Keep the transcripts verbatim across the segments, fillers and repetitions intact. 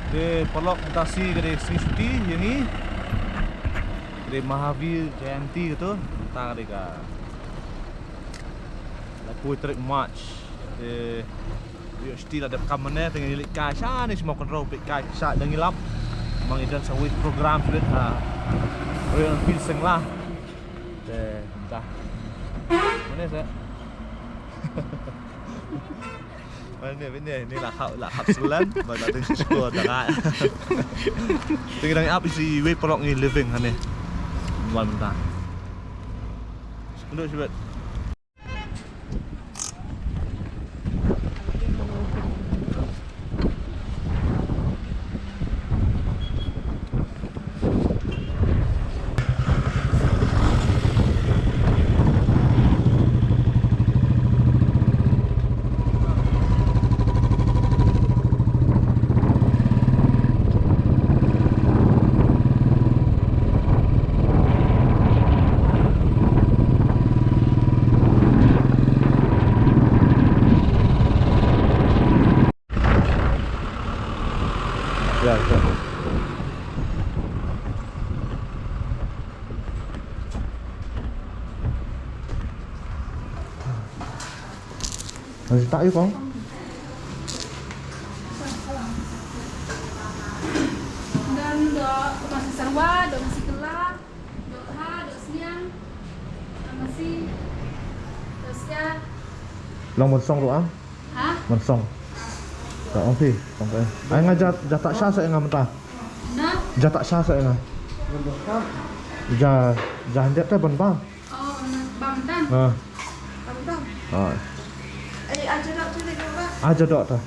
Te paralok, mynta shi ka dei sngi shuti ïa ngi. Ka dei Mahavir Jayanti kato. Mynta ka dei ka laiphew tarik March. Te ïoh shuti la dep kam mynne, te ngi leit kai shane sha Mawkynrew, peit kai sha da ngi lap. Ba ngi don sa wei program shuh ha Royal Enfield Sengla. Te mynta. Mynne sa. Mynne, mynne, ni la hap, la hap selan, ba la deng score da ngai. Te ngi dang ap isi wei paralok ngi living hangne. Wan mynta. Sekundut sibet. Ya, ya. Masih tak yuk, Kong? Dan dok masih serwa, dok masih kelak, dok ha, dok siang, dok masih, dok siang. Long Mynsong ruh ah. Ha? Mynsong. Ka ong phi, ong phi. Ai nga ja, ja tak sha sa nga mynta. Na? Ja tak sha sa nga. Ja, ja hyndet te ban bam. Oh, na bam tan. Ha. Bam tan. Ha. Ai, aja dok tu deh, Kak. Aja dok tu.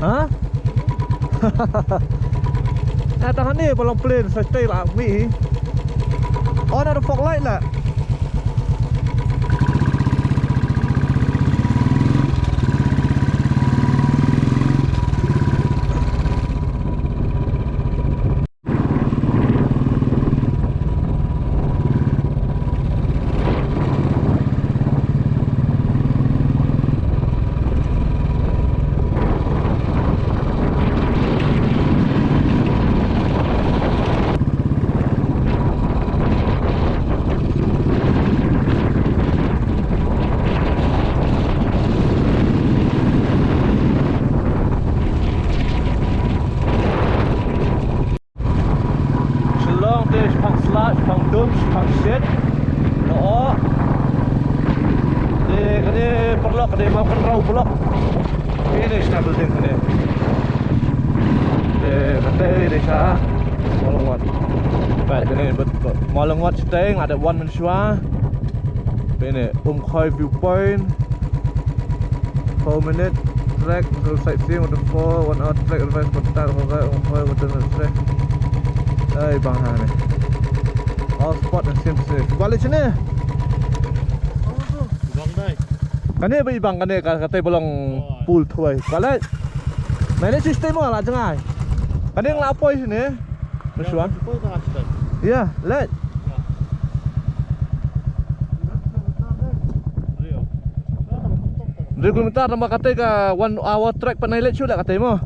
Ha? Ata hangne ba long plain sa stay la wi. Oh, na da fog light la. Shillong te shipang sla, shipang dum, shipang shit. No. Te kane paralok kane Mawkynrew block. Kane shna building kane. Te kane te sha Mawlyngkot. Ba kane ba Mawlyngkot shatei nga da wan mynshuwa. Peit ne, Umkhoi viewpoint. Four minute trek, through sightseeing, waterfall, one hour trek, advice for start, for guide, Umkhoi, water trek. Ai, bang ha ne. All spot and seem safe. Kwah leit shane? Bang dai. Kane ba i bang kane ka, kata ba long pool thwei. Kwah leit. Nai leit shu shatei mo la jngai. Kane nga la poi shane. Mynshuwa. Ïa, leit. Hynriew kilometer tang ba kata ka one hour trek pat nai leit shuh la kata mo.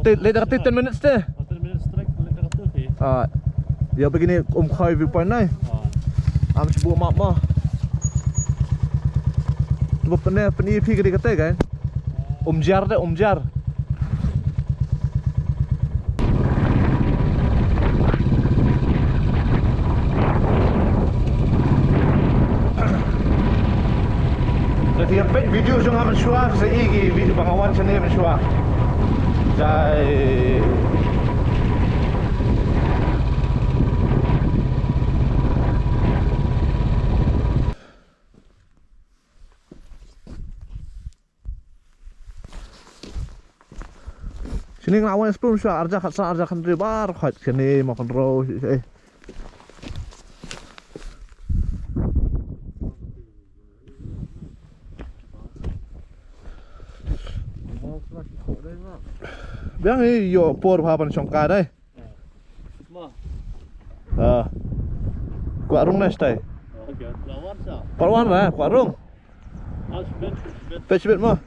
Te leit da kata ten minutes te. Ah, ïa ba kine Umkhoi viewpoint nai. Ah. Am shu buh map mo. Tu ba pyni, pyni phi ka dei kata kan. Umjar de, Umjar. Te ïa peit video jong nga mynshuwa, sa ïohi ki video ba nga wan shane mynshuwa. Jai. Shini nga wan explore sha arja khatsan, arja khathynriew, bar khat shini ma kynroh, eh. Biang ïoh por bha ban shong ka dei. Ma. Ah. Kwah rung na stai. Okay, lawan sa. Kwah wan ra, kwah rung. Ah, sibit, sibit. Peit sibit mo.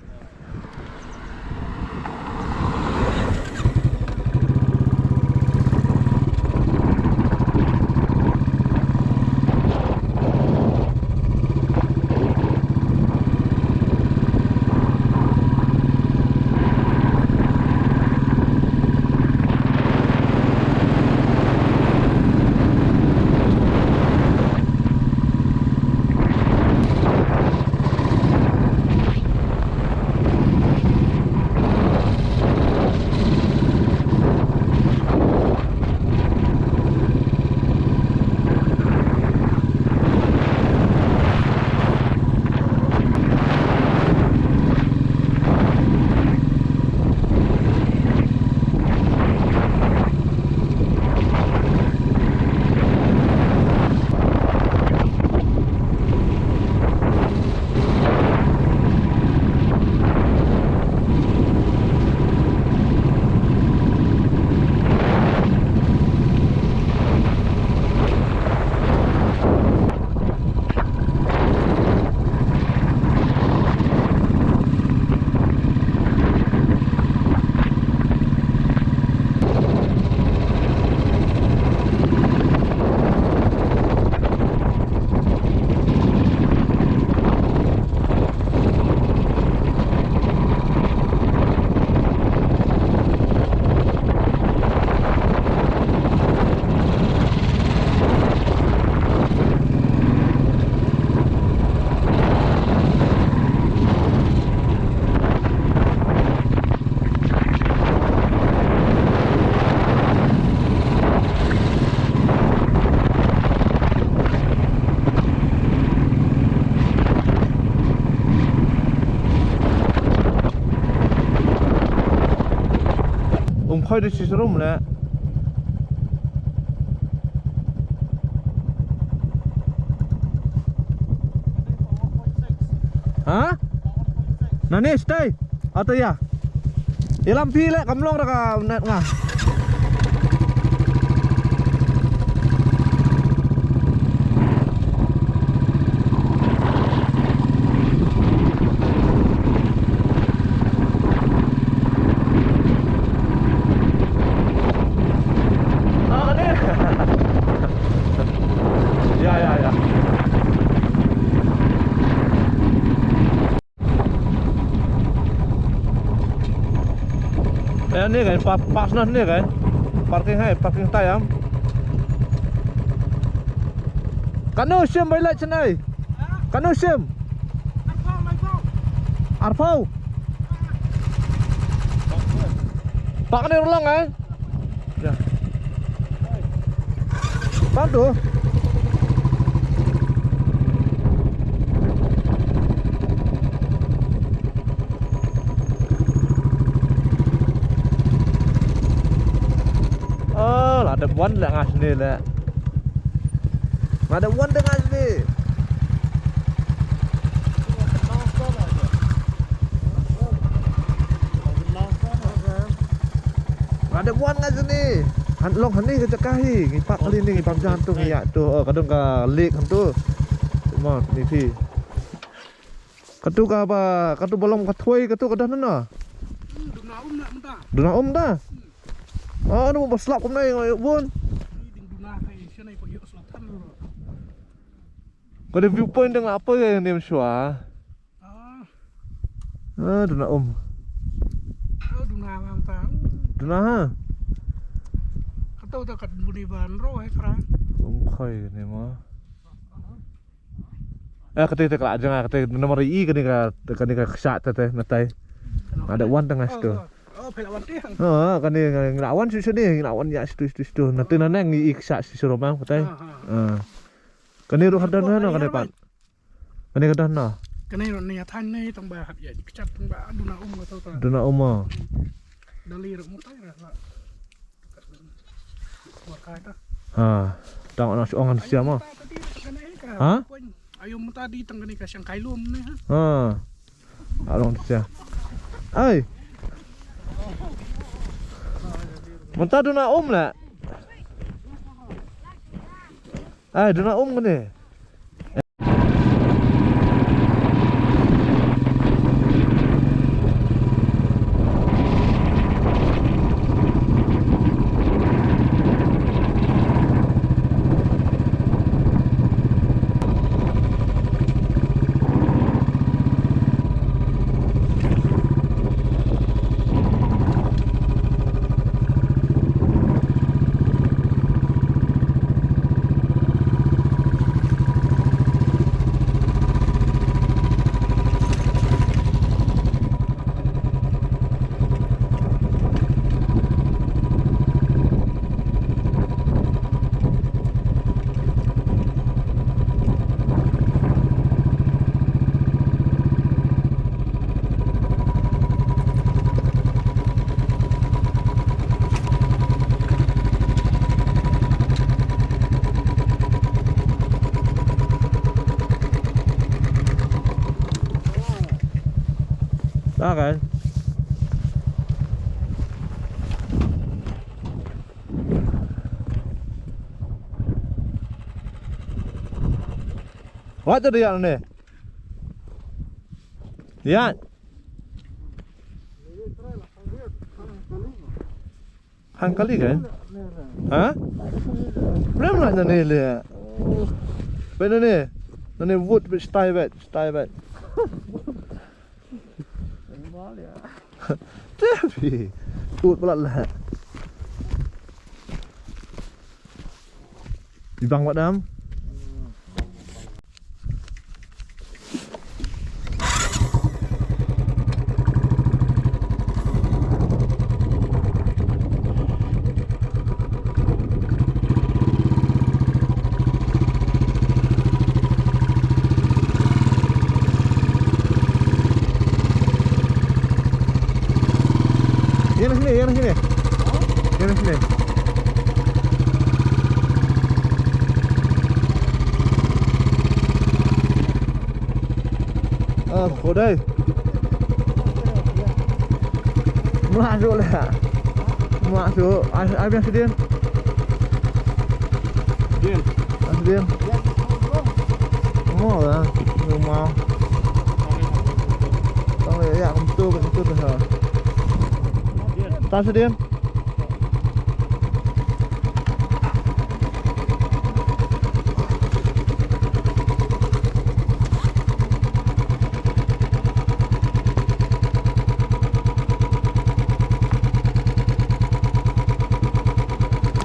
Um khoi da shi srum le. Ha? Nane stay. Ata ïa. Ïalam phi le kam long ra ka net nga. Ah, kane. Ya, ya, ya. Eh, ne kan, pa-, pas noh ne kan. Parking hai, parking tai am. Kano shim bai lait chnai. Kano shim. Arphaw. Pak ne rulang kan. Ya. Pam tu. Ah, la dep wan la nga shane la. Nga dep wan da nga shane. Nga dep wan nga shane. Han long hangne ka jaka hi, ngi park kali ne, ngi pam jan tu, ngi ïa tu. Oh, ka don ka lake han tu. Mo, ni phi. Katu kaba, katu ba long ka thwei, katu ka don na. Hmm, duna um na mynta. Duna um da. Hmm. Ah, nu ba slap kumne ngai bun. Ka dei viewpoint dang la poi ne mynshuwa. Ah. Ah, duna um. Oh, duna lang ta. Duna ha. Kato ta kat buni ban ro hai kra. Um khoi ne ma. Eh, kate te kala jang kate namar i kane ka, kane ka ksha te te natai. Ada wan tang astu. Oh, oh, pela wan te. Ha, kane ngla wan su su ne, ngla wan ya stu stu stu. Natai nanang i ksha si su romang kate. Ha, ha. Ah. Kane ruh hadan na kane pat. Kane ka don na. Kane ruh ni atan ni tang ba hap ya kecap tang ba duna um ka tau ta. Duna um ma. Dali ruh mutai ruh la. Wa kai ta. Ha. Tang ana su ong an sia ma. Ha? Ayo muta di tang kane ka siang kai lum ni ha. Ha. Along sia. Ai. Muta duna um la. Ai, duna um kane. Okay. Wat tu dia ni. Ya. Hang kali kan? Ha? Rem lah nani le. Pe nani? Nani wood bet stay bet, stay bet. Tapi ut balat lah. Ibang wat dam. Ïa na sini, ïa na sini. Ïa na sini. Ah, khuda. Mlah suk lah. Mlah suk. Ai, ai biang sdien. Sdien. Ai sdien. Mo lah. Mo. Tang le ïa kumtu kumtu tu ha. Tang sdien.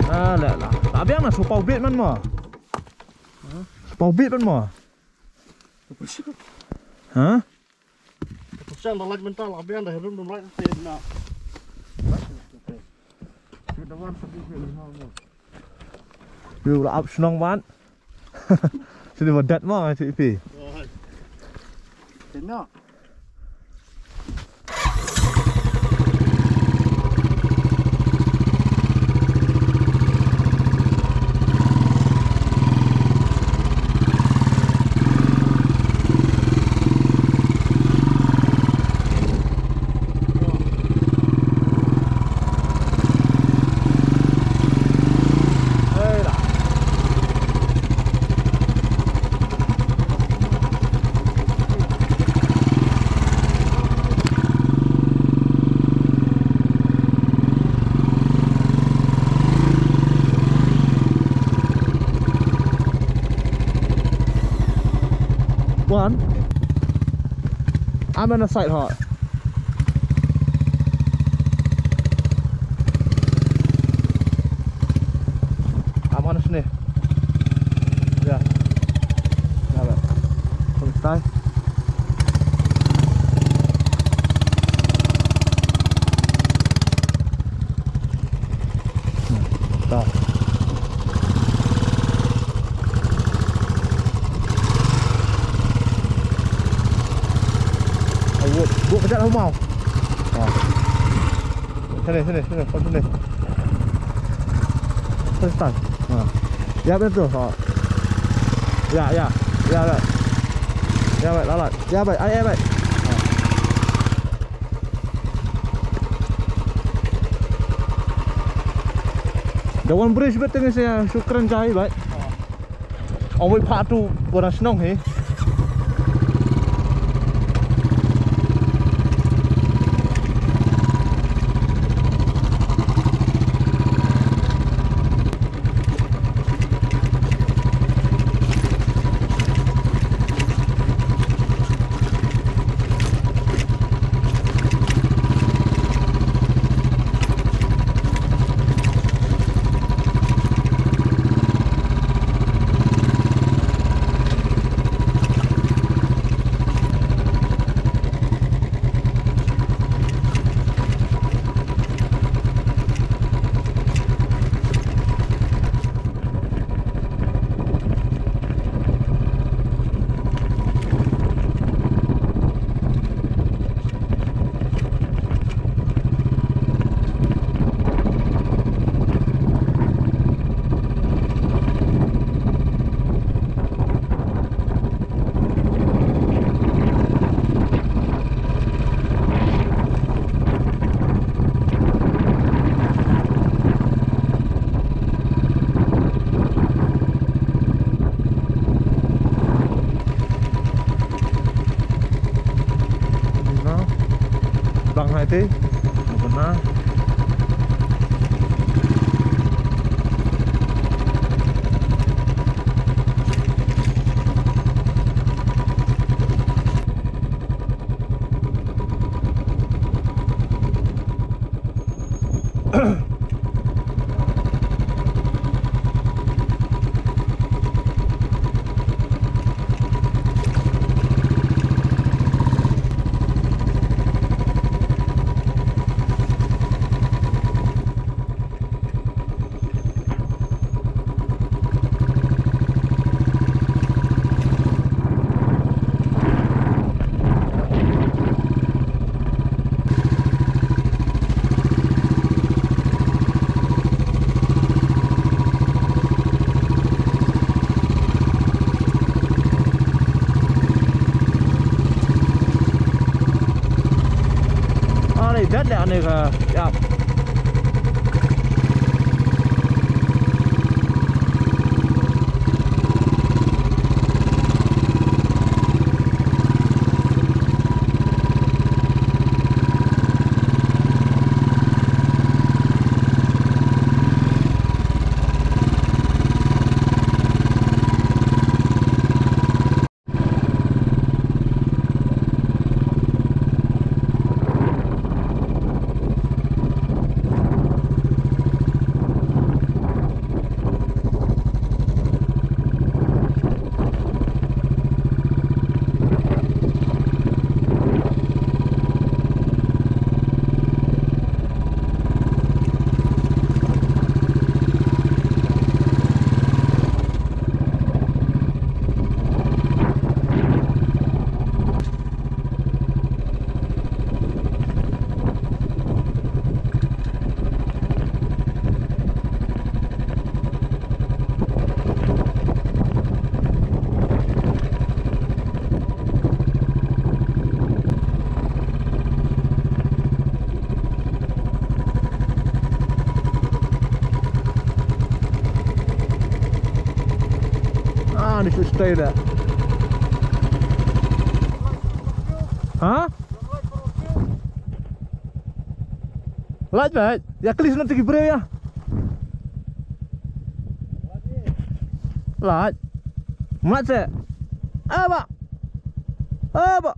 Ah, la la. La biang na shu paw bit man mo. Shu paw bit man mo. Ha? Pusang da lait mynta la biang da herum dum lait te na. Yu la ap shnong wan. Sini ba dat ma ti pi. Tena. One. I'm on the side, hot. I'm on the snake. Yeah. Yeah, right. First time. Hmm. Stop. Buh, buh kejap lah, Umar. Ha. Sini, sini, sini, kau sini. Sini, start. Ha. Ya, betul. Ha. Ya, ya. Ya, baik. Ya, baik, lalat. Ya, baik. Ai, ai, baik. Ha. Da wan bridge bet tengah saya, shukran jai, baik. Ong wei pha tu wana shnong hi. Bang hai te, mukena. Ani dat le ani ka, ya. Ah, ni should stay there. Ha? Lait, lait. Ïa klis na tiki breu ïa. Lait. Mat se. Ah, ba. Aba.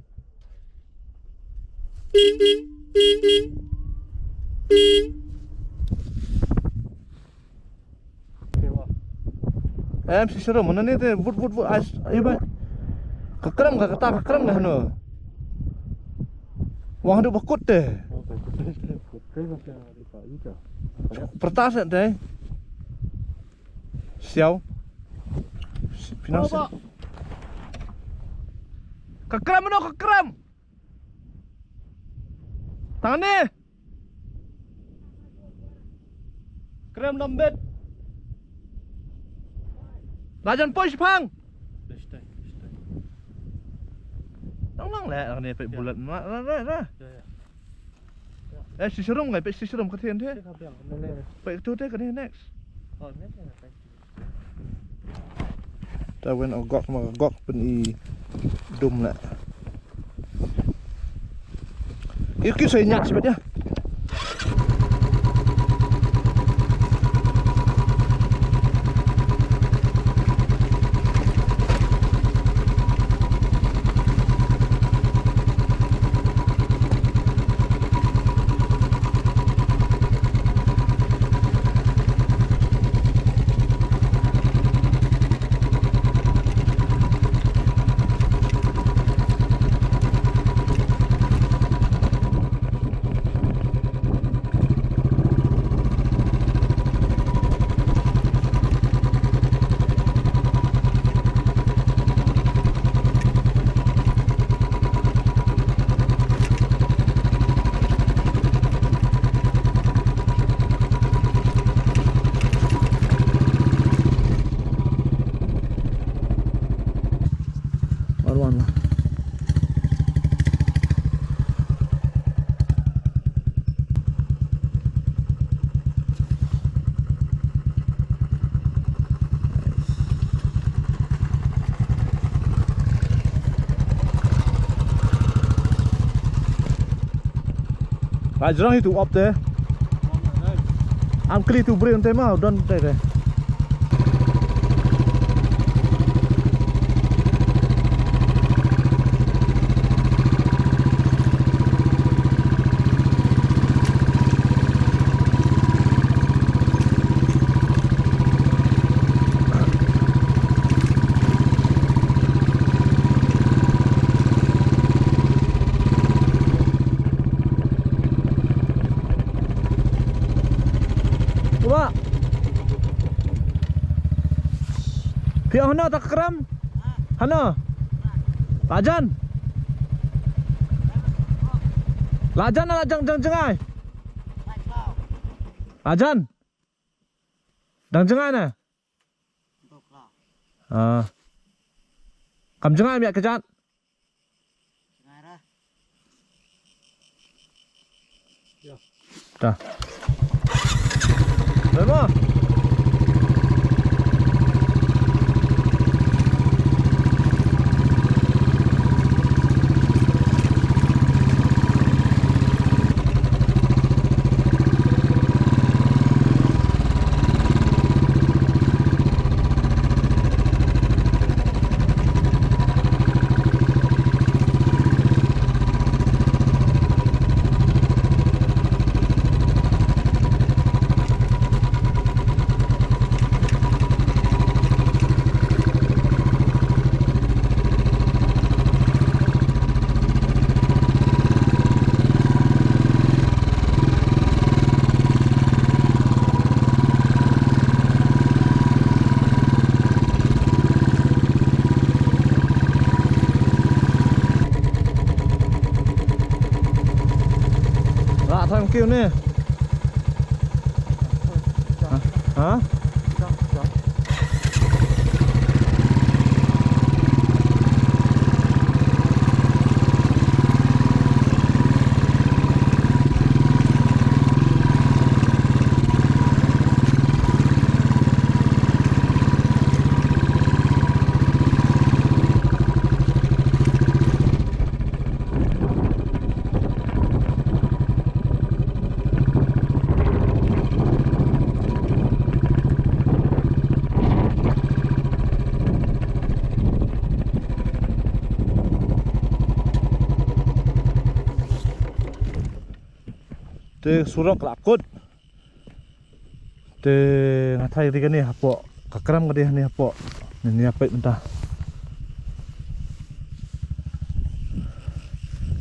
Em, shi sharum, nane te, vut, vut, vut, ai, ai, ba. Ka kram ka, kata ka kram ka hano. Wang hadu bakut te. Pertas te. Siau. Pinang siau. Ka kram no, ka kram. Tang ne. Kram lambet. Lajan poi shipang. Tang lang le, ne pe bulat ma, ra, ra, ra. Eh, shi sharum ngai, pe shi sharum ka thien the. Pe tu te ka ne next. Te wen o gok ma gok pyn i dum la. Ki ki sai nyak sibet ya. Baru wan lah. Ba jrong itu op te. Am kli tu brin te ma don te te. Uba. Phi hano ta kram? Hano? Lajan? Lajan la jang jang jngai. Lajan. Dang jngai na. Ah. Kam jngai miak kejat. Ta. Dai ma. Lah thang kiew ne. Ha? Ha? Te surok la kut. Te nga try ri kane hapoh. Ka kram ka dei hangne hapoh. Ni ni apet mynta.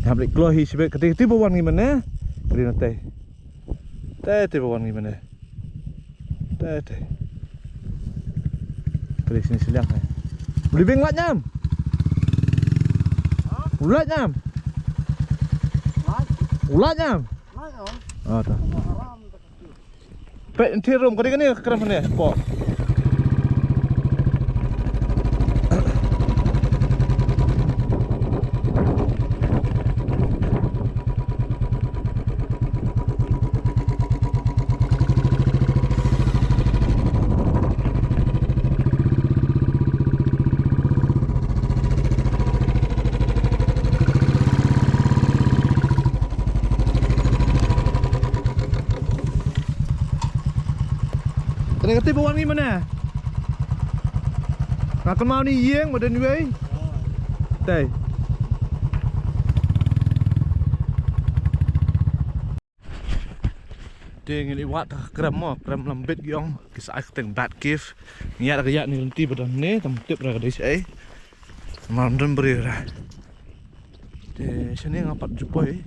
Ni hap leit kloi hi shibit kati kati ba wan ngi mynne. Kati na tei. Tei tei ba wan ngi mynne. Tei tei. Kati sini siliang hai. Beli bing lait nyam. Lait nyam. Lait nyam. Ah, ta. Peit, ntir rum, ka dei kane ka kram hangne, spot. Kane ka tip ba wan ngi mynne. Nga kynmaw ni ïing ba dei wei. Tei. Te ngi ïa wad ha ka krem mo, krem lambit ki ong, ki sa ai kyrteng bat cave. Ngi ïa da ka ïa ni lynti ba don ne, tam tip ra ka dei shaei. Mar don briew ra. Te shane nga pat ju poi.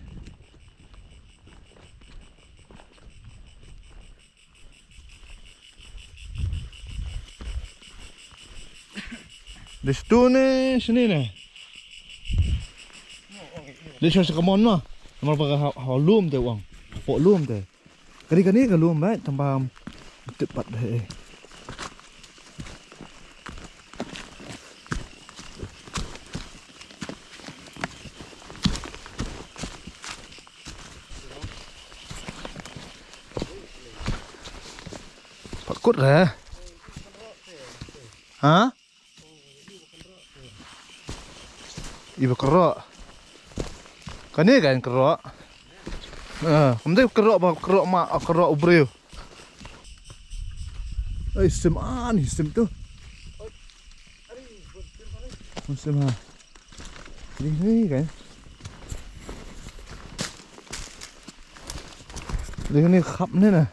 Dei shatu ne shane ne. Dei sha sha kamon ma. Namar ba ha, ha lum te wang. Hapoh lum te. Kane kane ka lum ba tang ba tip pat dei. Pat kut re. Ha? Iba kyrroh. Kane kan kyrroh. Ah, kumta kyrroh ba kyrroh ma, ah, kyrroh u briew. Ai, sim an, sim tu. Sim ha. Ni, ni kan. Ni, ni khap ni na.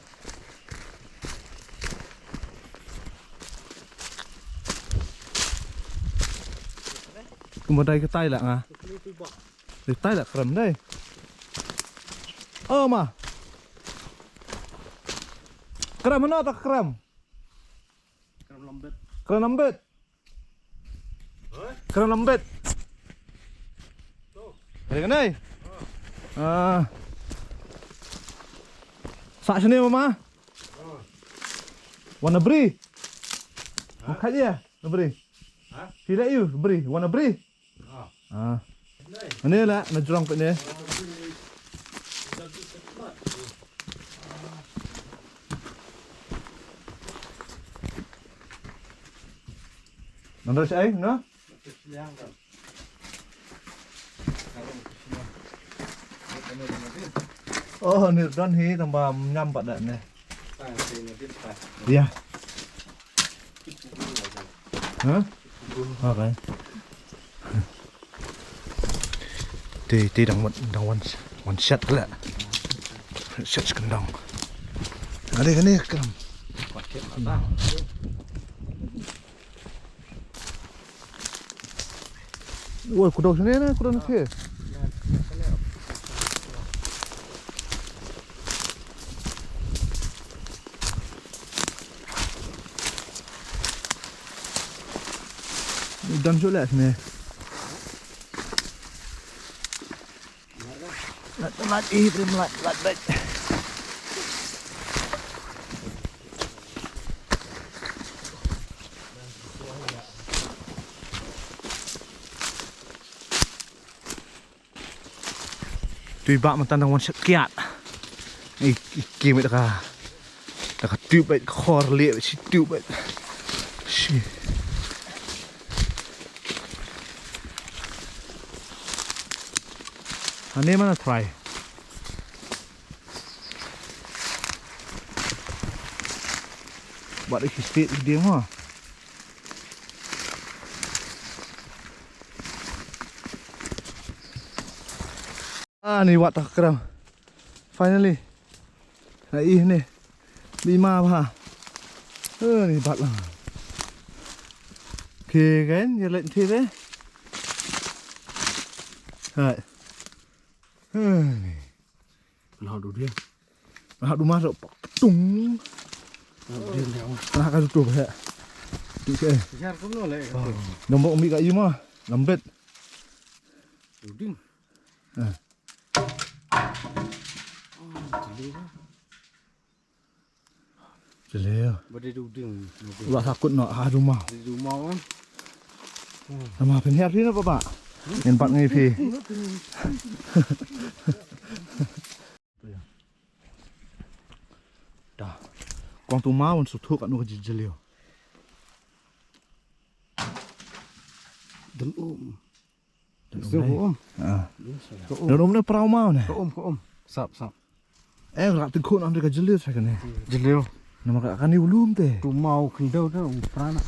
Kumba dai ka tai la nga. Dai tai la kram dai. Oh ma. Kram hano ta kram. Kram lambit. Kram lambit. Kram lambit. Kare kanai. Ah. Sa sini mama. Wanna bri. Makai dia, na bri. Ha? Sila you bri, wanna bri. Ah. Ani la na jrong pene. Nandar sai no? Oh, ni don hi tang ba nyam pat da ne. Ya. Hah? Okay. Te, te dang wan, dang wan, wan shat la. Shat skandang. Kane, kane, kam. Woi, kudok sini na, kudok sini. Dan sule sini. Lat, lat, eh, lat, lat, lat. Tui ba matan dang wan shat kiat. I, i, ki met ka. Da ka tube bait, ka khor lieh bait, shi tube bait. Shi. Ane mana try. Bad isi state dia mah. Ah, ni wat tak kram. Finally. Ai ne. Lima ba. Eh, ni bat lang. Oke kan, ya lek ti deh. Hai. Eh, ni. Nah, du dia. Nah, du masuk. Tung. Nah, du dia, dia. Nah, ka tutup, ya. Oke. Jar kumno le. Nombor umi ka ima. Lambet. Uding. Eh. Oh, jeli lah. Jeli. Ba dei da u ding. Ba sakut noh ha duma. Dei duma kan. Nama pynhiar phi na baba. Ngan bat ngi phi. Da. Kong tu ma wan suthu kat nu ka jeli. Dum um. Dum um. Ah. Dum um ne pyrau mau ne. Ka um, ka um. Sap, sap. Eh, rak tengkhu na ka jeli sa kane. Jeli. Nama ka kani ulum te. Tu mau khyndew te u prana.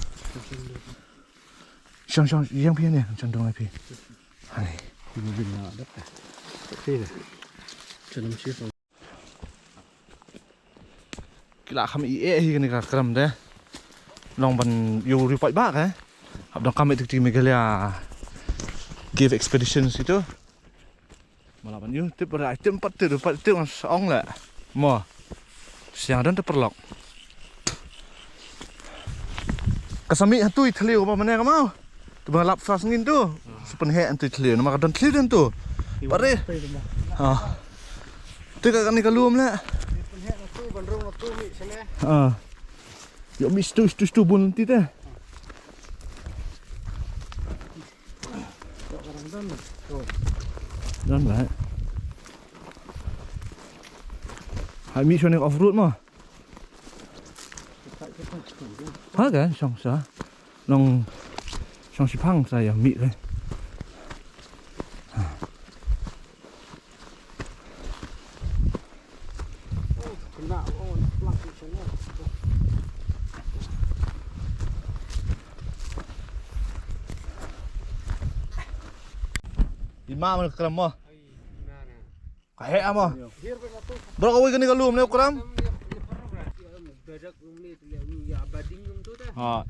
Shang shang yang phi ne, shang dong phi. Hai. Ini bin na dak. Phi ne. Chanam shi. Ki la kham ïeh hi kane ka kram te. Long ban ïoh riewpaidbah ka. Hap dang kam ïa tik tik Meghalaya Cave Expedition situ. Mala ban ïoh tip ba rai tip pat tip pat tip ngan sa ong le. Mo. Siang don te paralok. Ka sa mih ha tui thliew ba mane ka mau. Tu ba lap fras ngin tu. Sa pynheh ha tui thliew. Namar ka don thliew den tu. Pare. Ha. Tu ka kane ka lum le. Ha. Ïoh mih stu stu stu bun ti te. Don lah. Hai mih shane off road mo. Ha kan shong sa. Nong shong shipang sa ïa mih te. Ima man kram mo. Ka heh mo. Bro, kawei kane ka lum ne u kram. Ha.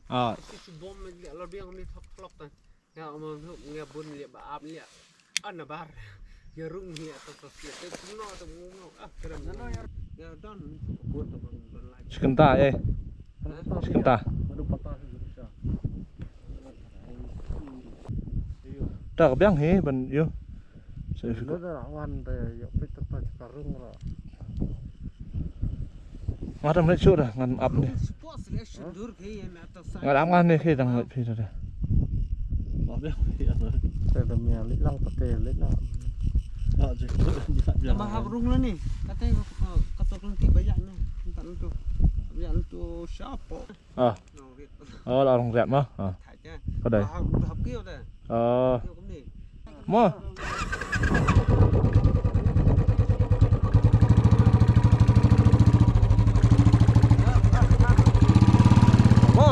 Ah. Nga ma nga bun liah ba ap liah. An na bar. Ya rung liah to to liah. Te kumno to kumno. Ah, kram. Ya don. Bun to ban ban lai. Shikynta eh. Shikynta. Ta ka biang hi ban ïoh. Sa ïoh. Lo da wan te ïoh pit ta ka rung ra. Nga tam leit shuh da ngan ap ne. Ngan ap ngan ne khi dang leit phi da. Te da mia leit lang pate leit lang. Tama hap rung la ni. Kata ka tok lenti ba ïa no. Entah tu. Ba ïa tu siapa? Ah. Oh, la rung riat ma. Ah. Ka dei. Ah. Mo. Mo.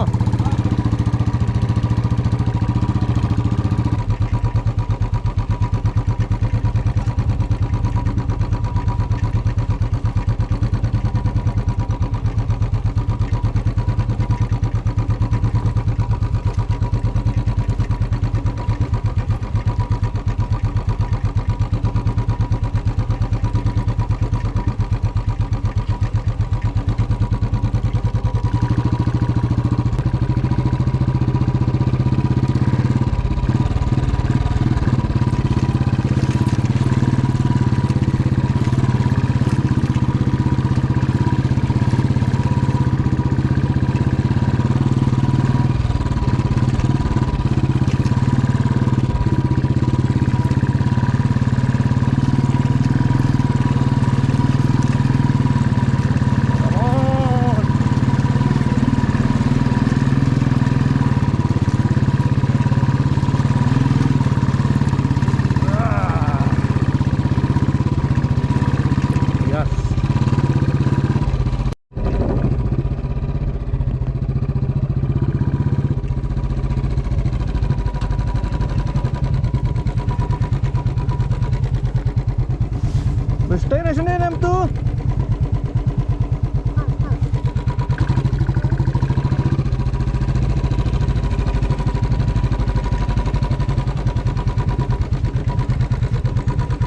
Stay na shane nam tu.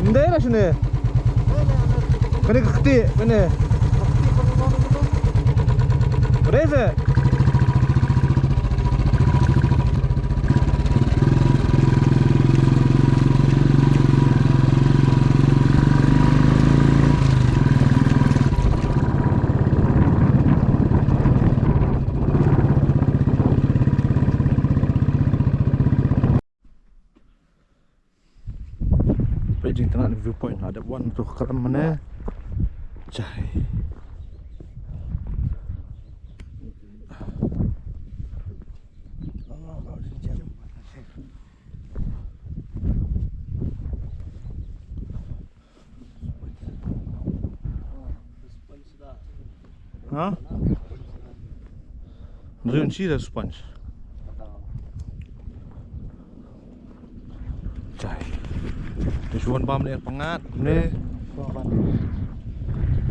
Ndai na shane. Kane ka kti, kane. What is it? Peit jingtnat viewpoint la dep wan tu kram mane. Jai. Ha? Nri un shi da sponge. Jai. Te shu wan bam ne pangat ne.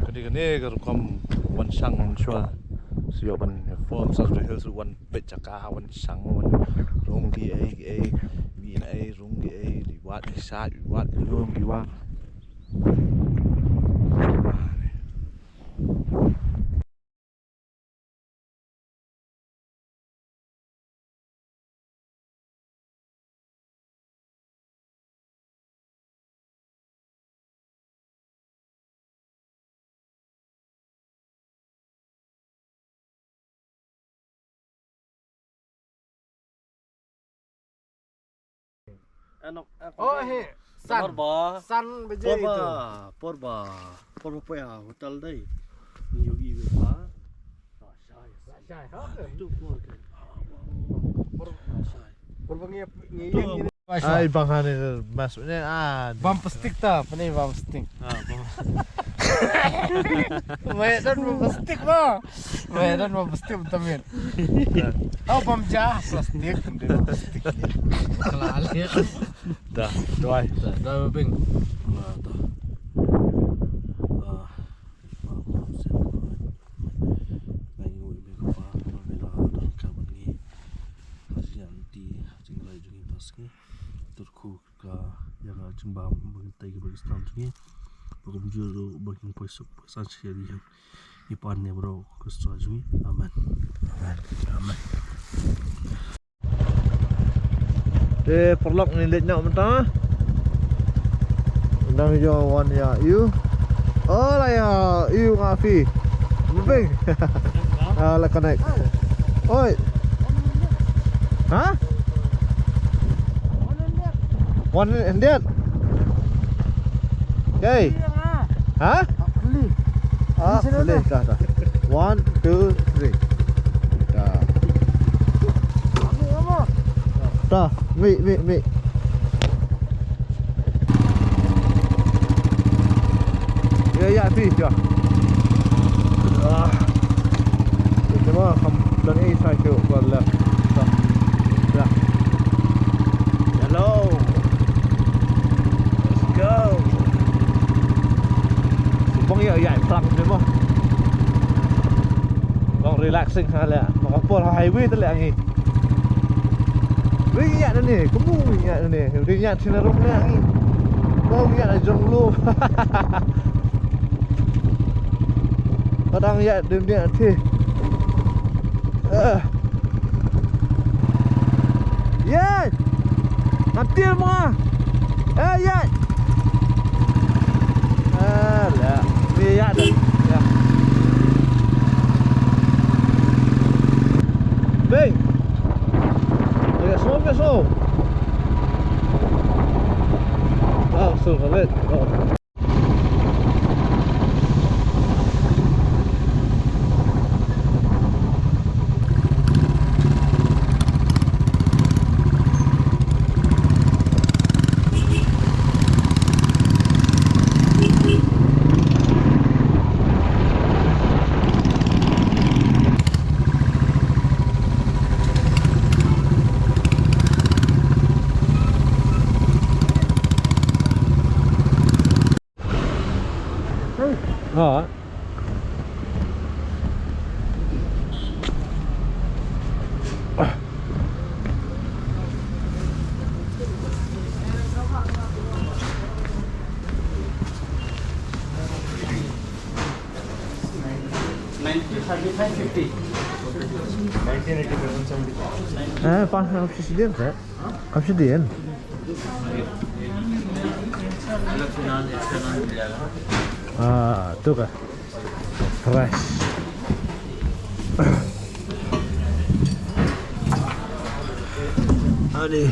Kane kane ka rukom wan shang wan shwa. Shu ïoh ban form South Jaintia Hills wan peit jaka wan shang wan rung ki ei ki ei. Wi na ei rung ki ei. Ri wat ki sa ri wat ki rung ri wat. Oh, he. San. Por ba. San baje itu. Por ba. Por ba poi ha hotel dei. Ngi ïohi ba. Shai. Shai. Tu por ke. Por ba ngi ngi. Ai bang hani mas ne ah. Bam plastik ta, pane bam plastik. Ah, bam. Mai dan bam plastik ba. Mai dan bam plastik tamin. Oh bam ja plastik, bam plastik. Kelale. Dah, tuai. Dah, dah bing. Nah, dah. Ah. Ka ïa ka jingbam ba kin tei ka Pakistan jong ngi. Ba kumjuh ruh ba kin poi suk poi san sha ri jong ngi. Ngi pan ne baroh Khrist jong ngi. Amen. Amen. Amen. Te paralok ngi leit noh mynta. Dang ïoh wan ïa u. Oh la ïa u nga phi. Bing. Ah la connect. Oi. Ha? One hundred. Okay. Ha? Ah, boleh. Dah, dah. One, two, three. Dah. Dah, mi, mi, mi. Ïa, ïa, phi, ïa. Ah. Ïa, te ma, kham don ei sa shu, ba la. Sa. Ïa. Hello. Let's go. Bang ïa, ïa, plang te ma. Bang relaxing ha le. Ma ka por highway te le ngi. Ri ïa ne, kumu ri ïa ne. Ri ïa sina rok le ngi. Bang ïa jong lu. Padang ïa dum ïa thi. Eh. Ye. Ngan til mo nga. Eh, ye. Eh, la. Ni ïa dah. Ïa. Bing. Ïa, so, ïa, so. Ah, so, so, wait. Oh. Ha. Ninety, thirty-five, fifty. Nineteen eighty-five, one seventy-five. Eh, pa, kamu sih dia, Pak? Kamu sih dia? Ah, tu kah? Fresh. Ani.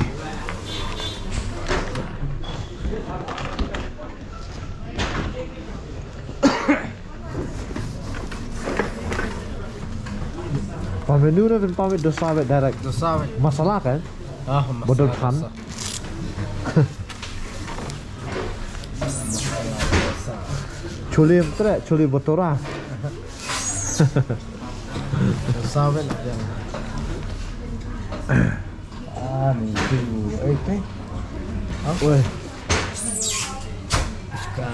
Pa menu na pynpaw beit dosa beit direct. Dosa beit. Masala kan? Ah, masala. Bodol khan. Dosa. Chole mtre, chole bhatura. Dosa beit lah. Ah, ni tu. Eh, teh. Weh. Puchka.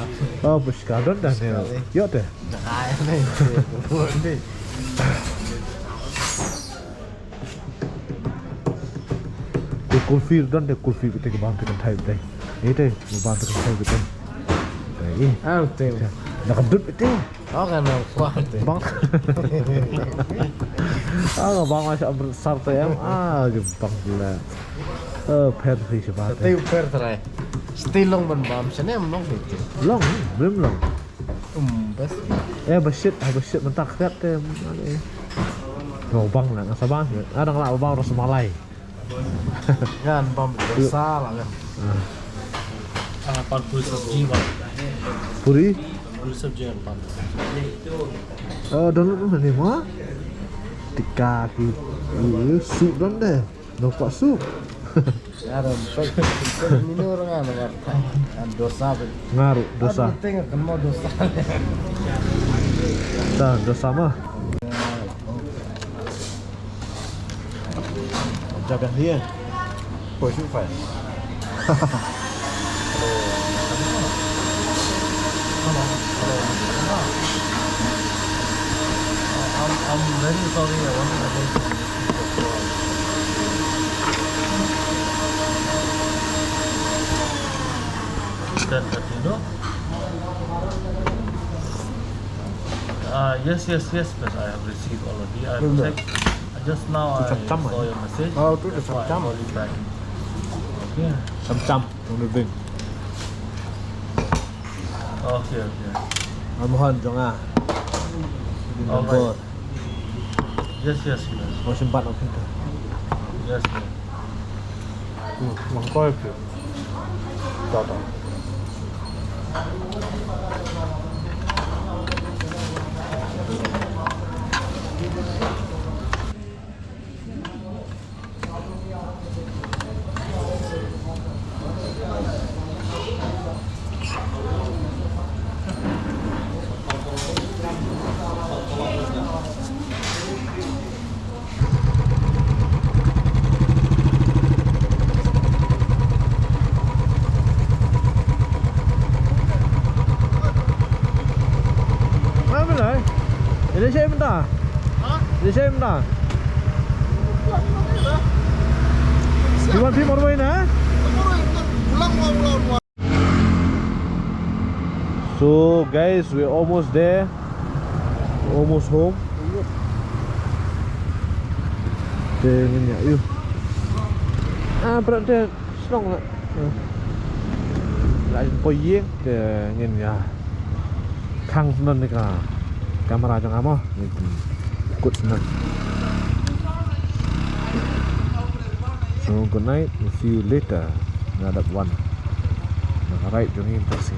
Oh, puchka don dah ni. Puchka, eh. Yo teh. Dah kaya ni. Te kulfi don te kulfi beit te ka bam te kan thai beit te. Ni te ka bam te kan thai beit te. Te. Ah, te. Na ka dut beit te. Oh, kan na kuat te. Bang. Ah, bang masih amrut sar te em. Ah, je bang gila. Eh, pher hi sha ba te. Te pher trai. Stilong ban bam sene em long beit te. Long, brim long. Um, bas. Eh, ba shit, ba shit mynta khriat te. No bang na, nga sa bang. Nga dang lah bang ras malai. Ngan bang dosa lah ngan. Ah. Ah, pan puri sabji bang. Puri? Puri sabji ngan pan. Oh, don ni ma. Tikka ki. Ih, sup don deh. No pak sup. Aram, pek, pek, ini orang anu, Martha. Anu dosa, pek. Ngaruh dosa. Anu, tengok, kena dosa. Dah, dosa mah. Jaga dia. Kau suka? I'm, I'm very sorry, I want to make a mistake of yours. Ten thirty, no? Ah, yes, yes, yes, but I have received already. I have checked. Just now I saw your message. Oh, tu. That's why I call you back. Okay. Cham cham. Don't drink. Okay, okay. Almohon jong nga. Alright. Yes, yes, yes. Mo simpan opin tu. Yes, yes. Hmm, mangkoi tu. Tata. Ila shaei mynta? Ha? Ila shaei mynta? Wan phi marwei na? So guys, we're almost there. We're almost home. Te ngin ïa, ïa. Ah, berat te. Shnong la. La poi ïing te ngin ïa khang shen ïa ka kamera jong nga mo. Ngin kut shen. So good night, we'll see you later. Nga dap wan na ka ride jong ngi mynta shi.